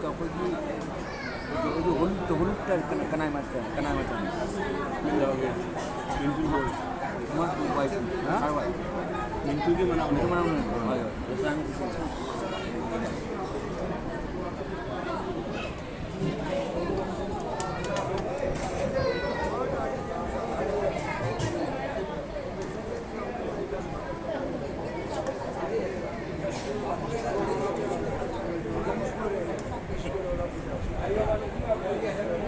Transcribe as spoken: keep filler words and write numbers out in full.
ꯑꯩꯈꯣꯏꯒꯤ ꯍꯣꯂꯤꯛꯇ, ꯍꯣꯂꯤꯛꯇ ꯀꯅꯥ, ꯀꯅꯥꯏ ꯃꯆꯥ, ꯀꯅꯥꯏ ꯃꯆꯥꯅꯣ? ꯃꯤꯟꯇꯨꯒꯤ꯫ ꯃꯥ ꯋꯥꯏꯐ꯫ ꯍꯥ? ꯀꯥꯏ ꯋꯥꯏꯐ? ꯃꯤꯟꯇꯨꯒꯤ ꯃꯅꯥꯎꯅꯦ꯫ ꯃꯤꯟꯇꯨ ꯃꯅꯥꯎꯅꯦ꯫ ꯍꯣꯏ, ꯍꯣꯏ꯫ ꯃꯆꯥꯅꯨꯄꯤ꯫